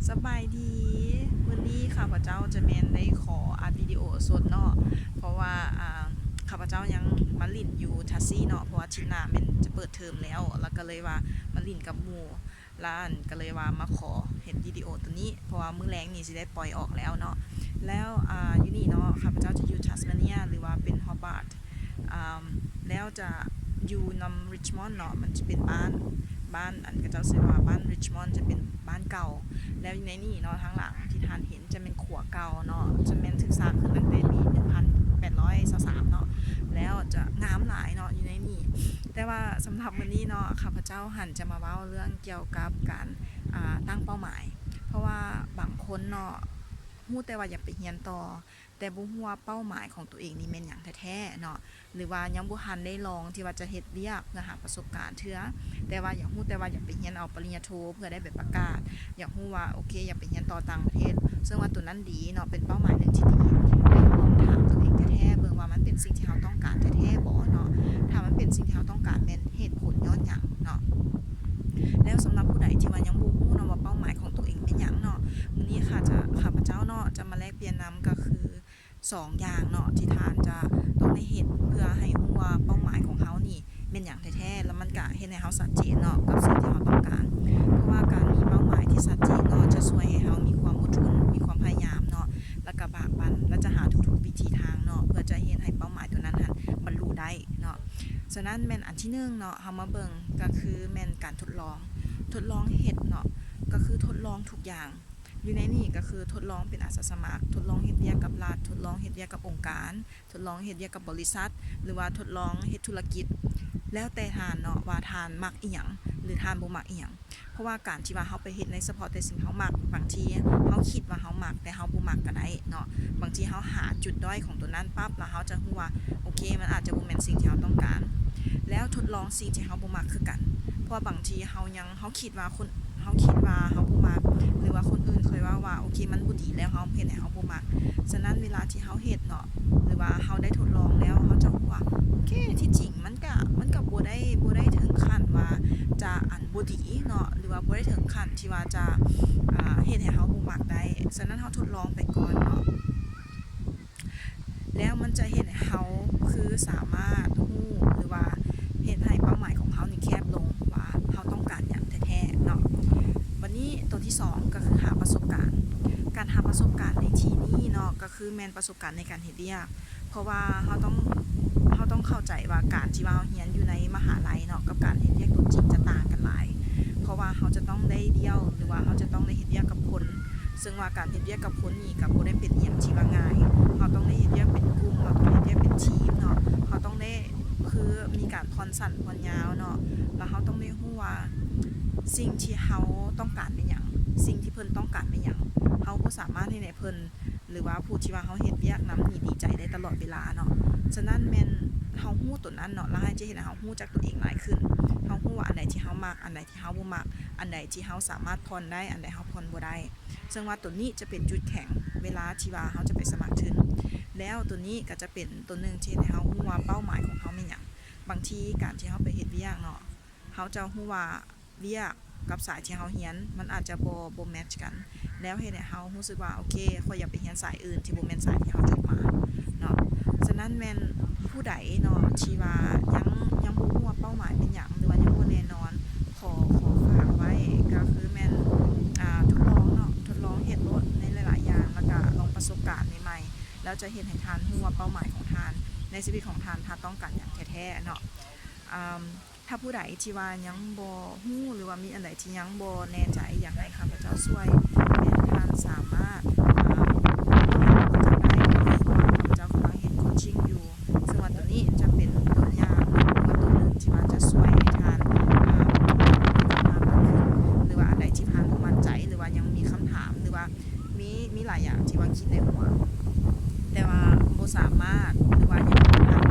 ສະບາຍດີ ມື້ນີ້ຂ້າພະເຈົ້າຈະແມ່ນໄດ້ຂໍອັດວິດີໂອສົດເນາະ ເພາະວ່າ ອ່າ ຂ້າພະເຈົ້າຍັງມາຫຼິ້ນຢູ່ທັດຊີເນາະ ເພາະວ່າທິດໜ້າແມ່ນຈະເປີດເທີມແລ້ວ ລະກະເລີຍວ່າມາຫຼິ້ນກັບໝູ່ ລະອັນກະເລີຍວ່າມາຂໍເຮັດວິດີໂອໂຕນີ້ ເພາະວ່າມື້ແລງນີ້ຊິໄດ້ປ່ອຍອອກແລ້ວເນາະ. ແລ້ວ ອ່າ ຢູ່ນີ້ເນາະ ຂ້າພະເຈົ້າຈະຢູ່ທັດສະເມເນຍ ຫຼືວ່າເປັນຮອບາດ ອ່າ ແລ້ວຈະຢູ່ນຳຣິດມອນເນາະ ມັນຈະເປັນບ້ານ ບ້ານ ອັນ ເຂົາເຈົ້າຊື່ວ່າບ້ານຣິດມອນ ຈະເປັນບ້ານເກົ່າ. ແລ້ວຢູ່ໃນນີ້ເນາະ ທາງຫຼັງທີ່ທ່ານເຫັນຈະແມ່ນຂົວເກົ່າເນາະ ຈະແມ່ນຖືກສ້າງຂຶ້ນຕັ້ງແຕ່ປີໜຶ່ງພັນແປດຮ້ອຍຊາວສາມເນາະ ແລ້ວຈະງາມຫຼາຍເນາະຢູ່ໃນນີ້. ແຕ່ວ່າສຳລັບມື້ນີ້ເນາະ ຂ້າພະເຈົ້າຫັ້ນຈະມາເວົ້າເລື່ອງກ່ຽວກັບການ ອ່າ ຕັ້ງເປົ້າໝາຍ ເພາະວ່າບາງຄົນເນາະ ຮູ້ແຕ່ວ່າຢາກໄປຮຽນຕໍ່ ແຕ່ບໍ່ຮູ້ວ່າເປົ້າໝາຍຂອງຕົວເອງນີ້ແມ່ນຫຍັງແທ້ໆເນາະ ຫຼືວ່າຍັງບໍ່ທັນໄດ້ລອງທີ່ວ່າຈະເຮັດວຽກເພື່ອຫາປະສົບການເທື່ອ ແຕ່ວ່າຢາກຮູ້ແຕ່ວ່າຢາກໄປຮຽນເອົາປະລິນຍາໂທເພື່ອໄດ້ໃບປະກາດ ຢາກຮູ້ວ່າ ໂອເຄ ຢາກໄປຮຽນຕໍ່ຕ່າງປະເທດ ເຊິ່ງວ່າໂຕນັ້ນດີເນາະ ເປັນເປົ້າໝາຍໜຶ່ງທີ່ດີ ແຕ່ລອງຖາມຕົວເອງແທ້ໆເບິ່ງວ່າມັນເປັນສິ່ງທີ່ເຮົາຕ້ອງການແທ້ໆບໍ່ເນາະ. ຖ້າມັນເປັນສິ່ງທີ່ເຮົາຕ້ອງການ ແມ່ນເຫດຜົນຍ້ອນຫຍັງເນາະ? ແລ້ວສຳລັບຜູ້ໃດທີ່ວ່າຍັງບໍ່ຮູ້ເນາະວ່າເປົ້າໝາຍຂອງຕົວເອງແມ່ນຫຍັງເນາະ ມື້ນີ້ຂ້າຈະ ຂ້າພະເຈົ້າເນາະ ຈະມາແລກປ່ຽນນຳ ກໍຄື ສອງຢ່າງເນາະ ທີ່ທ່ານຈະຕ້ອງໄດ້ເຮັດ ເພື່ອໃຫ້ຮູ້ວ່າເປົ້າໝາຍຂອງເຮົານີ້ແມ່ນຫຍັງແທ້ໆ ແລ້ວມັນກະເຮັດໃຫ້ເຮົາຊັດເຈນເນາະ ກັບສິ່ງທີ່ເຮົາຕ້ອງການ. ເພາະວ່າການມີເປົ້າໝາຍທີ່ຊັດເຈນເນາະ ຈະຊ່ວຍໃຫ້ເຮົາມີຄວາມອົດທົນ ມີຄວາມພະຍາຍາມເນາະ ແລ້ວກະບາກບັ່ນ ແລ້ວຈະຫາທຸກໆວິທີທາງເນາະ ເພື່ອຈະເຮັດໃຫ້ເປົ້າໝາຍໂຕນັ້ນຫັ້ນບັນລຸໄດ້ເນາະ. ສະນັ້ນແມ່ນອັນທີໜຶ່ງເນາະ ເຮົາມາເບິ່ງ ກະຄືແມ່ນການທົດລອງ ທົດລອງເຮັດເນາະ ກະຄືທົດລອງທຸກຢ່າງ ຢູ່ໃນນີ້ກະຄືທົດລອງເປັນອາສາສະໝັກ, ທົດລອງເຮັດວຽກກັບລັດ, ທົດລອງເຮັດວຽກກັບອົງການ, ທົດລອງເຮັດວຽກກັບບໍລິສັດ ຫຼືວ່າທົດລອງເຮັດທຸລະກິດ ແລ້ວແຕ່ທ່ານເນາະວ່າທ່ານມັກອີ່ຫຍັງ ຫຼືທ່ານບໍ່ມັກອີ່ຫຍັງ. ເພາະວ່າການທີ່ວ່າເຮົາໄປເຮັດໃນສະເພາະແຕ່ສິ່ງເຮົາມັກ, ບາງທີເຮົາຄິດວ່າເຮົາມັກ ແຕ່ເຮົາບໍ່ມັກກະໄດ້ເນາະ. ບາງທີເຮົາຫາຈຸດດ້ອຍຂອງໂຕນັ້ນປັບ ແລ້ວເຮົາຈະຮູ້ວ່າ ໂອເຄ ມັນອາດຈະບໍ່ແມ່ນສິ່ງທີ່ເຮົາຕ້ອງການ. ແລ້ວທົດລອງສິ່ງທີ່ເຮົາບໍ່ມັກຄືກັນ ເພາະວ່າບາງທີເຮົາຍັງ ເຮົາຄິດວ່າຄົນ ເຮົາຄິດວ່າເຮົາບໍ່ມັກ ຫຼືວ່າຄົນອື່ນເຄີຍເວົ້າວ່າ ໂອເຄ ມັນບໍ່ດີ ແລ້ວເຮົາເຮັດໃຫ້ເຮົາບໍ່ມັກ. ສະນັ້ນເວລາທີ່ເຮົາເຮັດເນາະ ຫຼືວ່າເຮົາໄດ້ທົດລອງແລ້ວ ເຮົາຈະຮູ້ວ່າ ໂອເຄ ທີ່ຈິງມັນກະ ມັນກະບໍ່ໄດ້ ບໍ່ໄດ້ເຖິງຂັ້ນວ່າຈະ ອັນ ບໍ່ດີເນາະ ຫຼືວ່າບໍ່ໄດ້ເຖິງຂັ້ນທີ່ວ່າຈະ ອ່າ ເຮັດໃຫ້ເຮົາບໍ່ມັກໄດ້. ສະນັ້ນເຮົາທົດລອງໄປກ່ອນເນາະ. ແລ້ວມັນຈະເຮັດໃຫ້ເຮົາຄືສາມາດຮູ້ ຫຼືວ່າເຮັດໃຫ້ເປົ້າໝາຍຂອງເຮົານີ້ແຄບລົງ ວ່າເຮົາຕ້ອງການຫຍັງແທ້ໆເນາະ. ບັດນີ້ໂຕທີສອງກະຄືຫາປະສົບການ. ການຫາປະສົບການໃນທີ່ນີ້ເນາະ ກະຄືແມ່ນປະສົບການໃນການເຮັດວຽກ ເພາະວ່າເຮົາຕ້ອງ ເຮົາຕ້ອງເຂົ້າໃຈວ່າການທີ່ວ່າເຮົາຮຽນຢູ່ໃນມະຫາໄລເນາະ ກັບການເຮັດວຽກຕົວຈິງຈະຕ່າງກັນຫຼາຍ. ເພາະວ່າເຮົາຈະຕ້ອງໄດ້ດຽວ ຫຼືວ່າເຮົາຈະຕ້ອງໄດ້ເຮັດວຽກກັບຄົນ ເຊິ່ງວ່າການເຮັດວຽກກັບຄົນນີ້ກະບໍ່ໄດ້ເປັນອີ່ຫຍັງທີ່ວ່າງ່າຍ. ເຮົາຕ້ອງໄດ້ເຮັດວຽກເປັນກຸ່ມ ເຮົາຕ້ອງເຮັດວຽກເປັນທີມເນາະ ເຮົາຕ້ອງໄດ້ ຄືມີການຜ່ອນສັ້ນຜ່ອນຍາວເນາະ ແລ້ວເຮົາຕ້ອງໄດ້ຮູ້ວ່າສິ່ງທີ່ເຮົາຕ້ອງການແມ່ນຫຍັງ ສິ່ງທີ່ເພິ່ນຕ້ອງການແມ່ນຫຍັງ. ເຮົາບໍ່ສາມາດເຮັດໃຫ້ເພິ່ນ ຫຼືວ່າຜູ້ທີ່ວ່າເຮົາເຮັດວຽກນຳນີ້ດີໃຈໄດ້ຕະຫຼອດເວລາເນາະ. ສະນັ້ນແມ່ນເຮົາຮູ້ໂຕນັ້ນເນາະ ແລ້ວເຮົາຈະເຮັດໃຫ້ເຮົາຮູ້ຈັກໂຕເອງຫຼາຍຂຶ້ນ. ເຮົາຮູ້ວ່າອັນໃດທີ່ເຮົາມັກ ອັນໃດທີ່ເຮົາບໍ່ມັກ ອັນໃດທີ່ເຮົາສາມາດຜ່ອນໄດ້ ອັນໃດເຮົາຜ່ອນບໍ່ໄດ້. ເຊິ່ງວ່າໂຕນີ້ຈະເປັນຈຸດແຂງເວລາທີ່ວ່າເຮົາຈະໄປສະໝັກທຶນ. ແລ້ວໂຕນີ້ກະຈະເປັນໂຕໜຶ່ງທີ່ເຮັດໃຫ້ເຮົາຮູ້ວ່າເປົ້າໝາຍຂອງເຮົາແມ່ນຫຍັງ. ບາງທີການທີ່ເຮົາໄປເຮັດວຽກເນາະ ເຮົາຈະຮູ້ວ່າວຽກກັບສາຍທີ່ເຮົາຮຽນ ມັນອາດຈະບໍ່ ບໍ່ແມັດກັນ ແລ້ວເຮັດໃຫ້ເຮົາຮູ້ສຶກວ່າ ໂອເຄ ຂ້ອຍຢາກໄປຮຽນສາຍອື່ນທີ່ບໍ່ແມ່ນສາຍທີ່ເຮົາຈົບມາເນາະ. ສະນັ້ນແມ່ນຜູ້ໃດເນາະ ທີ່ວ່າຍັງ ຍັງບໍ່ຮູ້ວ່າເປົ້າໝາຍແມ່ນຫຍັງ ຫຼືວ່າຍັງບໍ່ແນ່ນອນ ຂໍ ຂໍຝາກໄວ້ ກະຄືແມ່ນ ອ່າ ທົດລອງເນາະ ທົດລອງເຮັດໂລດໃນຫຼາຍໆຢ່າງ ແລ້ວກະລອງປະສົບການໃໝ່ໆ ແລ້ວຈະເຮັດໃຫ້ທ່ານຮູ້ວ່າເປົ້າໝາຍຂອງທ່ານໃນຊີວິດຂອງທ່ານ ທ່ານຕ້ອງການຫຍັງແທ້ໆເນາະ. ອ່າ ຖ້າຜູ້ໃດທີ່ວ່າຍັງບໍ່ຮູ້ ຫຼືວ່າມີອັນໃດທີ່ຍັງບໍ່ແນ່ໃຈ ຢາກໃຫ້ຂ້າພະເຈົ້າຊ່ວຍ ແມ່ນທ່ານສາມາດ ອ່າ ເຂົ້າມາຫາຂ້າພະເຈົ້າໄດ້ ເພາະວ່າຂ້າພະເຈົ້າກຳລັງເຮັດໂຄດຊິງຢູ່ ເຊິ່ງວ່າໂຕນີ້ຈະເປັນໂຕຢ່າງ ຫຼືວ່າໂຕໜຶ່ງທີ່ວ່າຈະຊ່ວຍໃຫ້ທ່ານ ອ່າ ມີຄວາມໝັ້ນໃຈ ຫຼືວ່າອັນໃດທີ່ທ່ານບໍ່ໝັ້ນໃຈ ຫຼືວ່າຍັງມີຄຳຖາມ ຫຼືວ່າມີ ມີຫຼາຍຢ່າງທີ່ວ່າຄິດໃນຫົວ ແຕ່ວ່າບໍ່ສາມາດ ຫຼືວ່າຍັງບໍ່ທັນ